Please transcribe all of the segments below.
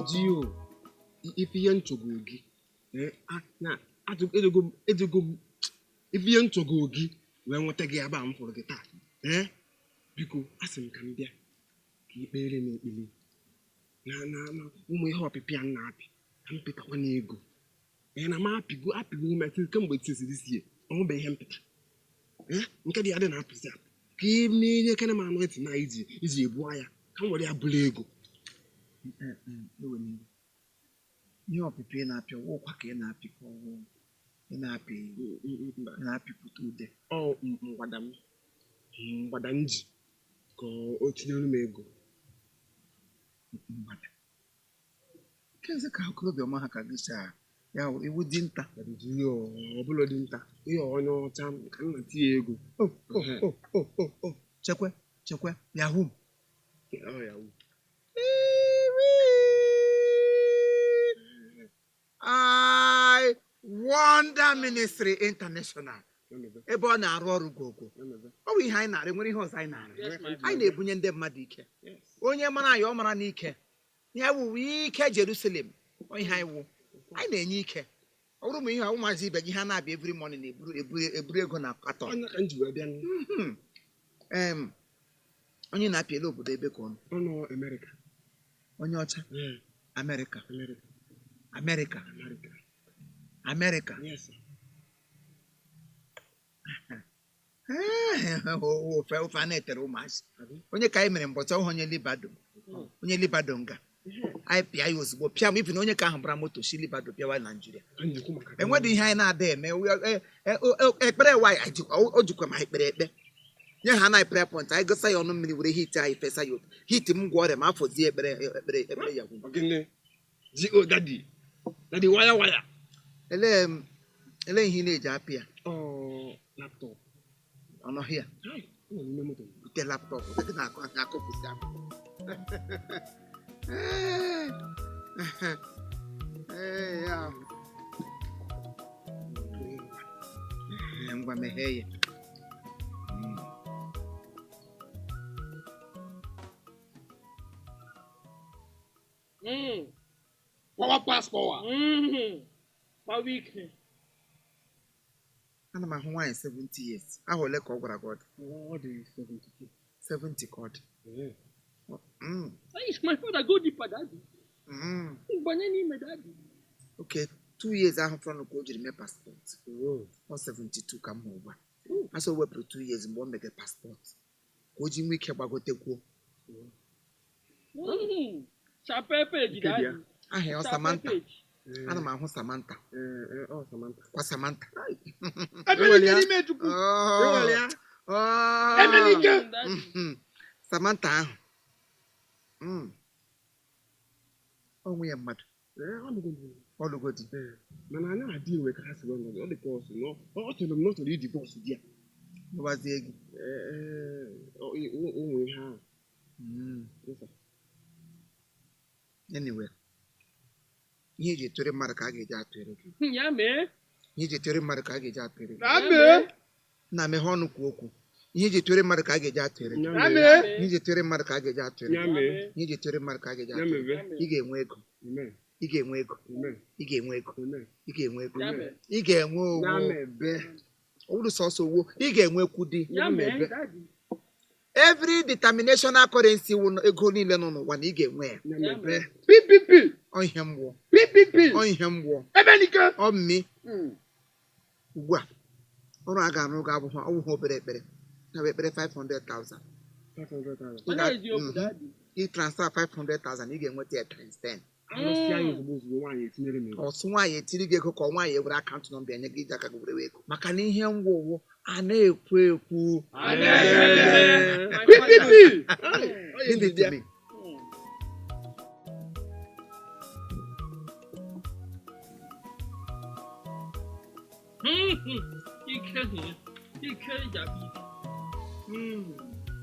G.O, ife ihe nchọgo gị, na ejego m ife ihe nchọgo gị wee nweta gị ebe a m fụrụ gị taa. Ee, biko, asị m ka m bịa ka i kpere m ekpere na ụmụ ihe ọpịpị a m na-apị ka m pịtakwa n'ego. Ee, na m apịgo apịgo ume kemgbe tisiri sie ọnwụbe ihe mpịta. Ee, nke dị ya dị na-apụzi apụ ka ị mee kene m anointing na iji ebu ya ka m were ya bụrụ ego. Ihe ọpịpị ị na-apị, ọwụkwa ka ị na-apị, ka ọwụ ị na-apị, ị na-apịpụta ude? Ọ mgbada m, mgbada m ji ka o tinyere m ego. Mgbada kezi ka okorobịa ọma ha ka gị si ya iwu dinta? Ọbụla dinta, ihe onye ọcha ka m na-tinye ego. Chekwe, chekwe, yahoo. Yahoo. I Wonder Ministry International, ebe ọ na-arụ ọrụ gogo, ọ bụ ihe anyị na-arụ. Nwere ihe ọzọ anyị na-arụ? Anyị na-ebunye ndị mmadụ ike. Onye mara ya, ọ mara n'ike ya wụ ike Jerusalem. Ọ ihe anyị wụ, anyị na-enye ike. Ọ bụrụ ma ihe ụmụazị ibe gị ha na-abịa every morning na-eburu eburu eburu ego na carton. Onye ka m ji wee bịa. Onye na-apịala obodo ebe ka ọnụ? Ọnụ Amerịka. Onye ọcha? Amerịka? Amerịka. Amerịka? Amerịka. Amerịka? Yes sir. Ofe ofe a na-etere ụmụazị onye ka anyị mere mbọchị ọhụụ, onye libado, onye libado nga anyị pịa ya ozugbo, pịa m ibi na onye ka ahụ bara moto si libado bịawa Naijiria. Anyị na-ekwu maka Enweghị ihe anyị na-ada eme. Ekpere nwaanyị o jikwa ma anyị kpere ekpe nye ha na prayer point, anyị gosa ya ọnụ mmiri, were hit anyị fesa ya otu hit m gwọ ọrịa ma afọzie ekpere ekpere ekpere ya gwụ. Gịnị? G.O, daddy, daddy, waya waya. Elee elee ihe ị na-eji apị ya? Ọ laptop. Ọ nọghị ya? Hai, ọ nọ n'ime moto. Bute laptop gị na-akụ akụpụsị ahụ. Ee, ya. Ee, ngwa, meghee ya. Power pass power. Power ike. Ana m ahụ nwaanyị 70 years ahụ. Ole ka ọ gwara gị ọ dị? Ọ dị 72. 70 ka ọ dị? Ee. Hey, my father, go deeper, daddy. Banye n'ime, daddy. Okay, 2 years ahụ fọrọ ka o jiri mee passport. Oh. Ọ 72 ka m hụ ugbu a. Asọ o wepụrụ 2 years mgbe o megere passport ka o ji nwee ike gbagotekwuo. Chape page, Ike dị ya. daddy. Aha ya ọ Chape Samantha? page. Ee, Ana m ahụ Samantha. Ee, ee, ọ Samantha. Kwa Samantha. Emelike n'ime Chukwu. Oh. Enwere ya. Oh. Emelike. Daddy. Samantha ahụ. Ọ nwunye mmadụ? Ee, ọ nụgo m. Ọlụgodi? Ee, mana anyị adị enwe ka ha si wee nọdụ. Ọ dị ka ọ sị na ọ sịrị m na ọ chọrọ iji bọọsụ di ya. Lụwazie gị? Ee, ee, o nwere ihe ahụ. Yes, sir. Anyway, ihe eji etore mmadụ ka a ga-eji atụere gị. Ya mee. Ihe eji etore mmadụ ka a ga-eji atụere gị. Na mee. Na meghe ọnụ kwuo okwu. Ihe eji etore mmadụ ka a ga-eji atụere gị. Ya Na mee. mee. Ihe eji etore mmadụ ka a ga-eji atụere Ya gị. mee. Ihe eji etore mmadụ ka a ga-eji Ya atụere gị. mebe. Ị ga-enwe ego. Amen. Ị ga-enwe ego. Amen. Ị ga-enwe ego. Amen. Ị ga-enwe ego. Ya mee. Ị ga-enwe Ya owo. mebe. Ọ bụrụ sọsọ owo, ị ga-enwekwu di. Ya mee, mebe. daddy. Every determinational currency wụ ego niile nọ n'ụwa na ị ga-enwe ya. Ya Ya mebe. mee. PPP. Ọ ihe mgwọ. PPP. Ọ ihe mgwọ. Emelike. Ọ mmi ugbu a, ọrụ a ga-arụ ga-abụghị ọwụghị obere ekpere ya bụ ekpere 500,000. 500,000. Ọ na-eziokwu, daddy. Ị transfer 500,000, ị ga-enweta ya times 10. Arụsị anyị ozugbo ozugbo, nwaanyị etinyere m ego. Ọsụ nwaanyị etiri gị ego, ka ọ nwaanyị ewere account number enye gị iji aka gị were ego, maka na ihe ngwa ụwụ a na-ekwu ekwu. A na-eme. My PPP. father. Leave it to me. Ike here. Ike jabi.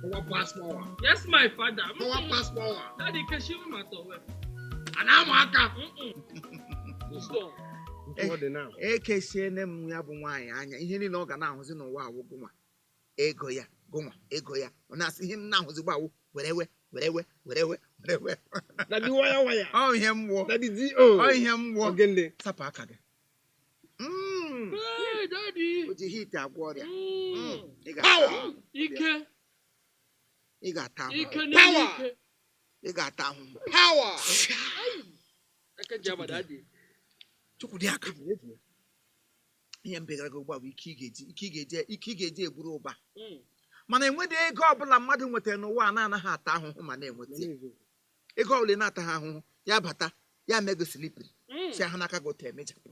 Power pass power. Yes, my father. Power pass power. Daddy, keshiwe matowe. A na-ama aka. Stop. Nke ọ dị now. Ekesiene m ya bụ nwaanyị anya, ihe niile ọ ga na-ahụzi n'ụwa awụ gụnwa, ego ya, gụnwa, ego ya. Ọ na-asị ihe m na-ahụzi gba awụ werewe werewe werewe Daddy waya waya. Ọ ihe m wụ. Daddy D.O. Ọ ihe m wụ. Ogene. Sapụ aka gị. Hey, daddy. O ji hit agwọ ọrịa. Ị ga-ata Power. ahụhụ. Ike. Ị ga-ata ahụhụ. Ike n'elu ike. Ị ga-ata ahụhụ. Power. Aka ji agba daddy. Chukwu dị aka. Ihe m begara gị ugbu a bụ ike ị ga-eji ike ị ga-eji ike ị ga-eji eburu ụba. Mana enwedị ego ọbụla mmadụ nwetara n'ụwa a na-anaghị ata ahụhụ ma na-enweta ya. Ego ọbụla ị na-ata ha ahụhụ ya bata ya mee gị slippery. Si ahụ n'aka gị otu emechapụ.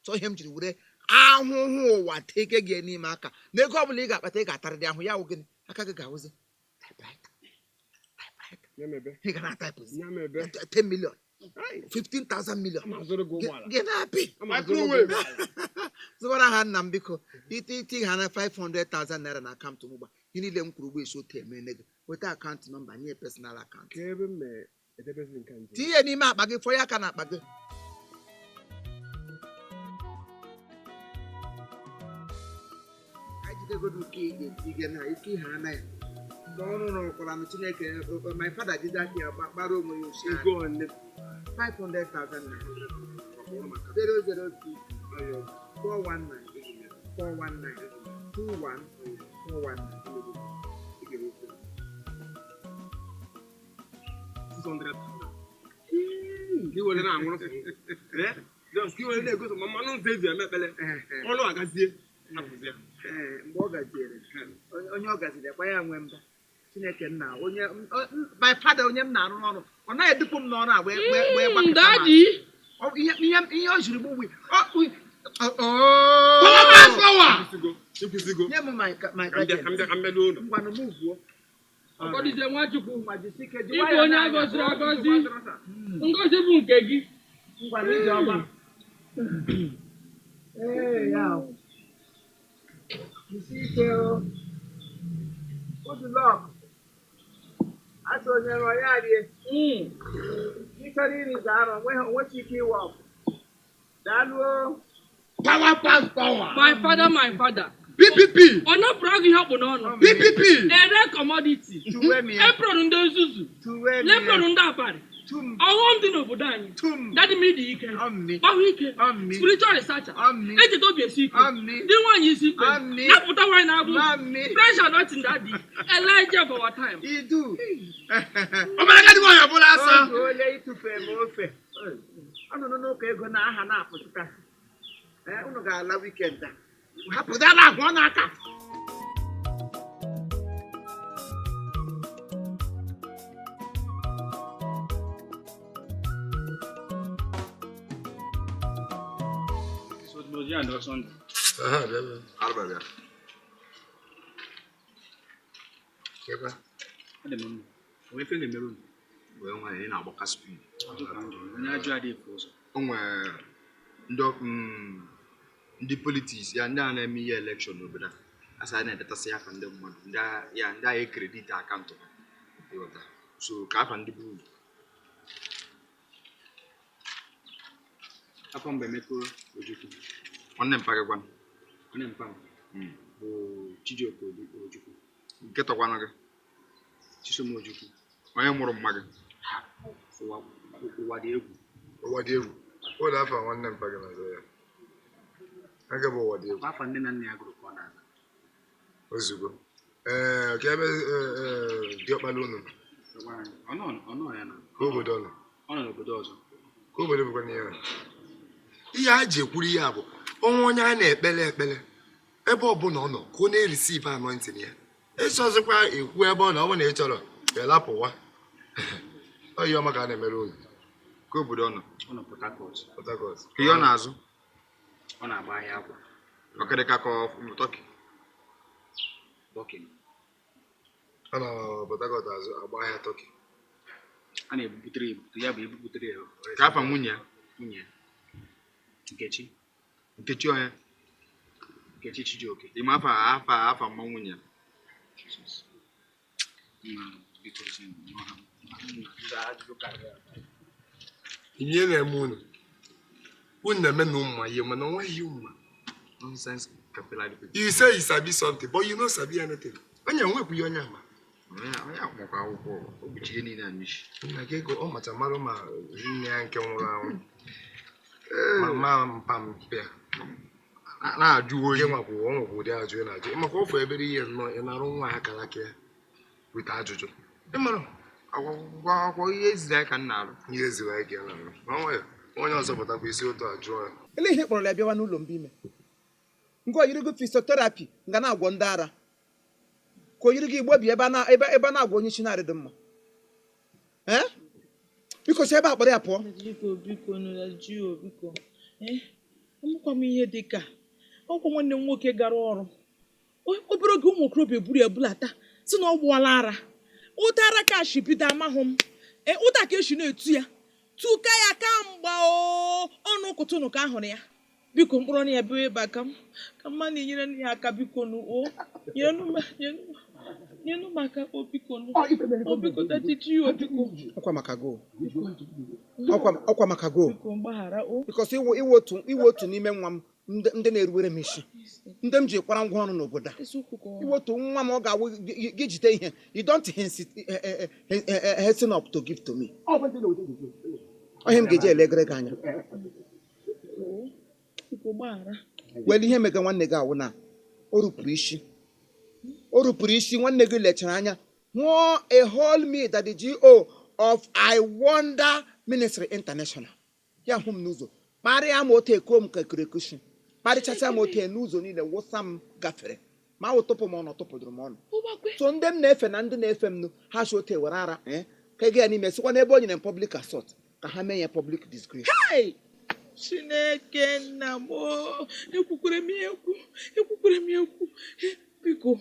Chọọ ihe m jiri were ahụhụ ụwa teke gị n'ime aka na ego ọbụla ị ga-akpata ị ga-atarịrị ahụ ya wụ gịnị aka gị ga-awụzi typewriter, typewriter. Ya mebe. Ị ga na-ataịpụzi Ya mebe. 10 million, 15,000 million. Ama azụrụ gị ụgbọala. Gị na-apị. Ama azụrụ gị ụgbọala. Zụbara ha nna m biko ite ite ha na 500,000 naira na akaụntụ m ugbu a. Ihe niile m kwuru ugbu esi otu emene gị. Weta akaụntụ nọmba nye personal akaụntụ. Ka ebe m na-edebezi nke njem. Tinye ya n'ime akpa gị, fọnye aka n'akpa gị. Anyị jidegodo ike ị ga-eti gị na ike ihe anaghị. Ka ọrụ rụkwara m Chineke, my father jide aka ya gbara onwe ya oshi. Ego ole? 500,000 naira. 002 419 419 21 419. 600,000. Ka i were na-anwụrụ sọ. Eh? Just ka i were na-egosi ma mmanụ nze eji eme ekpele. Ọnụ agazie. Hapụzie. Ee, mgbe ọ gaziere onye ọ gaziri akwa ya nwee mba. Chineke nna onye my father onye m na-arụ ọrụ ọ naghị edupụ m n'ọrụ a wee wee wee gbakọta m Daddy. azụ. Ihe ihe ihe o jiri m wi Power pass power. Ikwusigo. Ikwusigo. nye m my my Ka m bịa ka m bịa ka m bịa n'ụlọ. ngwanụ m vuo. Ọgọdịzie Nwachukwu. Ị Ị bụ onye a gọziri agọzi. Ngọzi bụ nke gị. Ngwanụ ije ọma. Ee ya o. Jisi ike o. Good luck. Asị onye rụọ ya rie. Ị chọrọ iri ga arọ onweghị ike ịwa ọkụ. Daalụ o. Power pass power. My father, my father. PPP. Ọ napụrụ gị ihe ọ kpụ n'ọnụ. PPP. Ere commodity. Tuwe m ya. Apron ndị nzuzu. Tuwe m ya. Lepron ndị abalị. Tum. Ọghọm dị n'obodo anyị. Tum. Daddy m dị ike. Ọmị. Gbahụ ike. Ọmị. Spiritual researcher. Ọmị. Echeta obi esi ike. Ọmị. Dị nwaanyị isi mkpe. Ọmị. Napụta nwaanyị na-agbụ. Ọmị. Fresh anointing daddy. Elijah of our time. Idu. Ọmọdé agadi nwaanyị ọbụla asa. Oge ole ịtụfe m ofe. Ọ nọ n'ụka ego na aha na-apụta. Ee, unu ga-ala weekend a. Hapụdala ahụ ọ n'aka. Aha, bịa bịa. Arụba bịa. Kekwa. Wee nwaanyị ị na-agbaka speed. O nwere ndị ndị politics ya ndị a na-eme ihe election n'obodo a. Asa a na-edetasị afa ndị mmadụ ndị ya ndị agha credit akaụntụ ha. Ịghọta. So ka afa ndị bụ uru. Afọ mgbe Emeka Ojukwu. Nwanne mpa gị gwanụ. Nwanne mpa m bụ Chijioke Ojukwu. Nke tọkwanụ gị. Chisom Ojukwu. Onye mụrụ mma gị. Ụwa dị egwu. Ụwa dị egwu. Ụlọ afa nwanne mpa gị na-aza ya. Aga bụ ụwa dị egwu. Afa nne na nna ya gụrụ ka ọ na-aza. Ozugbo. Ee, ka ebe diọkpala unu nọ. Ọ nọ ya na. Ka obodo ọ nọ. Ọ nọ n'obodo ọzọ. Ka obodo bụkwa n'ihe a. Ihe a ji ekwuru ihe a bụ ọnwa onye a na-ekpele ekpele ebe ọbụla ọ nọ ka ọ na-erisive anointing ya. Ịchọzikwa ekwu ebe ọ nọ ọ bụ na ị chọrọ ya lapụwa. Ọ ihe ọma ka a na-emere unu. Ka obodo ọ nọ. Ọ nọ Port Harcourt. Port Harcourt. Ka ihe ọ na-azụ. Ọ na-agba ahịa akwa. Ọkịrịka ka ọ Turkey. Turkey. Ọ nọ Port Harcourt azụ agba ahịa Turkey. A na-ebuputere ebupute ya bụ ebuputere ya. Ka afa nwunye ya. Nwunye ya. Nkechi. Nkechi onye. Nkechi Chijioke. Ime afa afa afa mma nwunye ya. Ihe na-eme unu. Unu na-eme na ụmụ ihe mana onweghị ụmụ. Nonsense capillary. You say you sabi something but you no sabi anything. Onye nwekwu ihe onye ama. Onye akwụkwọ akwụkwọ o kpuchi ihe niile a n'isi. Nna gị ego ọ macha mara ma nne ya nke nwụrụ anwụ ma ma mpa mpe Na-ajụ oyi. gị nwakwu ọ nwekwa ụdị ajụ ị na-ajụ maka ofu ebere ihe nnọọ ị narụ nwa akara aka ya weta ajụjụ ị mara Akwụkwọ akwụkwọ ihe eziri anyị ka m na-arụ. ihe eziri anyị ka ị na-arụ ma nwayọ onye ọzọ pụtakwa isi otu a jụọ ya. Ele ihe kpọrọ ya bịawa n'ụlọ mba ime nke oyirigo fisioterapi nga na-agwọ ndị ara ka oyiri gị igbo bi ebe a na- ebe ebe a na-agwọ onye isi na-arị dị mma. Ee, biko si ebe a kpọrọ ya pụọ. Biko biko nụ Jio biko. Ee, amụkwa m ihe dị ka ọkwa nwanne m nwoke gara ọrụ. Obere oge ụmụ okorobịa eburu ya bulata si na ọ gbụọla ara. Ụta ara ka shi bido amahụ m. Ee, ụta ka esi na-etu ya tuka ya kamgba o ọnụ ụkụtụnụ ka ahụrụ ya. Biko mkpụrụ ọnụ ya bịa ebe a ka m ka mma na-enyere ya aka biko nụ o nyerenụ m nyerenụ m aka o biko nụ o biko Daddy Jio biko. Ọkwa maka go, ọkwa maka go. Biko mgbaghara o. Bikos iwu otu n'ime nwa m ndị na-eruwere m isi, ndị m ji kwara ngwa ọrụ n'obodo a. Eziokwu ka ọ. Iwe otu nwa m ọ ga-awụ gị jide ihe you don't hasten up to give to me. Onye m ga-eji elegere gị anya. O, biko gbaghara. Were ihe mega nwanne gị awụ na o rupụrụ isi, o rupụrụ isi. Nwanne gị lechara anya hụọ a whole me that the GO of I Wonder Ministry International ya hụ m n'ụzọ kparịa m otu eko m kekerekushi kparịchasịa m otu n'ụzọ niile wụsa m gafere ma awụ tụpụ m ọnụ tụpụdụrụ m ọnụ. Ụgbakwe. So ndị m na-efe na ndị na-efe m nụ ha si otu ewere ara ka ego ya n'ime sikwa n'ebe o nyere m public assault ka ha mee ya public disgrace. Hey! Chineke nna m o, ekwukwere m ya ekwu, ekwukwere m ya ekwu. Eh, biko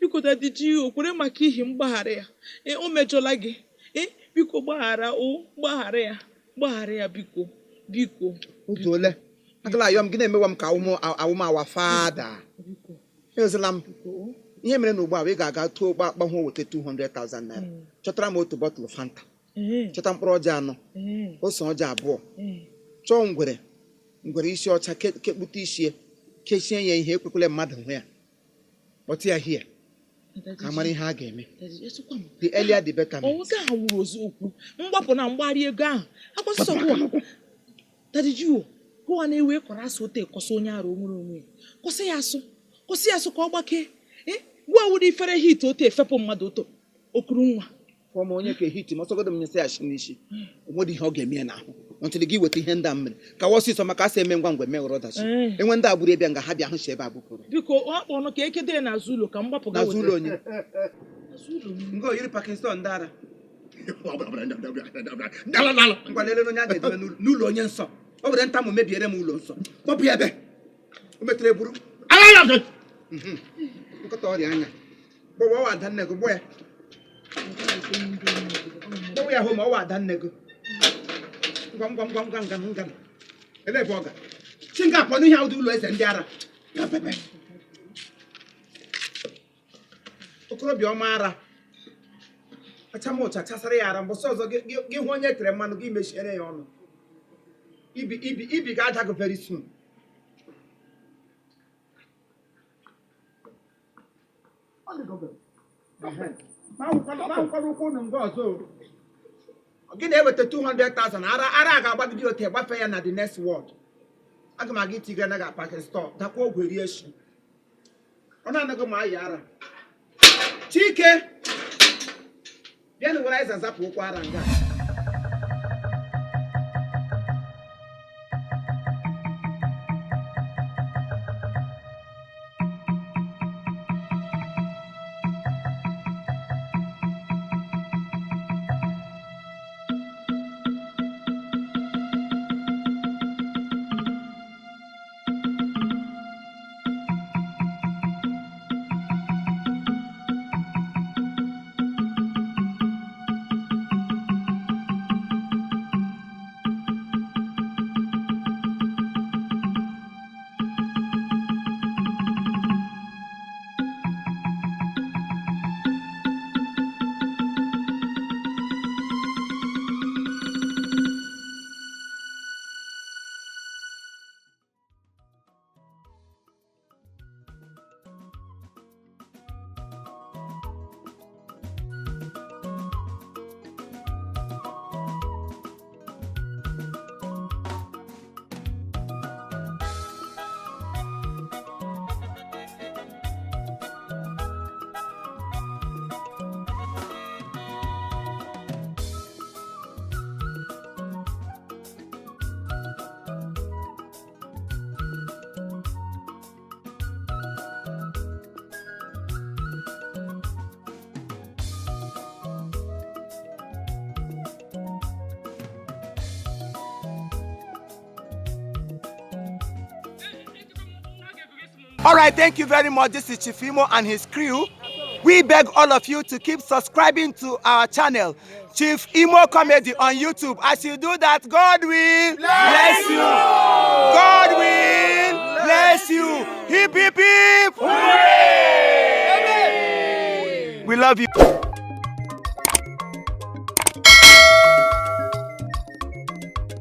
biko Daddy Jio kwere maka ihi mgbaghara ya. Ee, o mejọla gị. Ee, biko gbaghara o, gbaghara ya, gbaghara ya biko biko. Otu ole agala ayọ m gị na-emewa m ka awụmawa fada. Biko. Ezila m. Biko o. Ihe mere na ugbu a ị ga-aga tụọ ụgbọ akpahụ weta 200,000 naira, chọtara m otu bọtụlụ Fanta, Ee, chọta mkpụrụ ọjị anọ, ee, ose ọjị abụọ, ee. chọọ ngwere ngwere isi ọcha kekpute isi ya, kechie ya ihe ekwekwele mmadụ hụ ya, kpọta ya hie Daddy ka a mara ihe a ga-eme. Daddy, esokwa m. The earlier the better. Ọ nwoke ahụ wuru oziokwu mgbapụ na mgbari ego ahụ akwasịsọ gụwa Daddy Jio gụwa na-ewe kọrọ asụ ote kọsị onye arụ onwere onwe ya kwụsị ya asụ, kwụsị ya asụ ka ọ gbakee. Ee, gụwa wuru ifere hit ote efepụ mmadụ oto okuru nwa. Fọm onye ka ehiti ma ọsọgodo m nyesị ya shi n'isi o nwere ihe ọ ga-eme ya n'ahụ ntụli gị weta ihe ndị a m mere ka wa ọsịsọ maka asị eme ngwa ngwa emeghọrọ ọdachi. Ee. Enwe ndị agbụrụ ịbịa nga ha bịa hụ si ebe a bupụrụ. Biko ọ kpọ ọnụ ka ekedere n'azụ ụlọ ka mgbapụ ga n'azụ ụlọ onye n'azụ ụlọ m. nga oyiri Pakistan ndị ara. Dala dala. Ngwa lele onye a ga-edobe n'ụlọ onye nsọ ọ were ntamụ mebiere m ụlọ nsọ kpọpụ ya ebe o metere buru nkọta ọrịa anya gbọwa ọwa ada nne gị gbọ ya gbọwa ya hụ ma ọwa ada nne gị ngwa ngwa ngwa ngwa ngwa ngwa ebe ebe ọ ga chi nga akpọ n'ihe ahụ dị ụlọ eze ndị ara. Pepepe. Okorobịa ọma ara acha m ụcha chasara ya ara mbọsị ọzọ gị hụ onye tere mmanụ gị mechiere ya ọnụ ibi ibi ibi ga-ada gị very soon. Ma awụkwala ụkwụ unu nga ọzọ o. Gị na-eweta 200,000 ara ara a ga-agbagide ote gbafee ya na the next world. Aga m aga itiga na ga Pakistan dakwa ogwe rie shi ọ na-anaghị m ayị ara. Chike bịa na were aịza zapụ ụkwụ ara nga. All right, thank you very much. This is Chief Imo and his crew. We beg all of you to keep subscribing to our channel, Chief Imo Comedy on YouTube. As you do that, God will bless you. God will bless you. Hip, hip, hip. Hooray! We love you.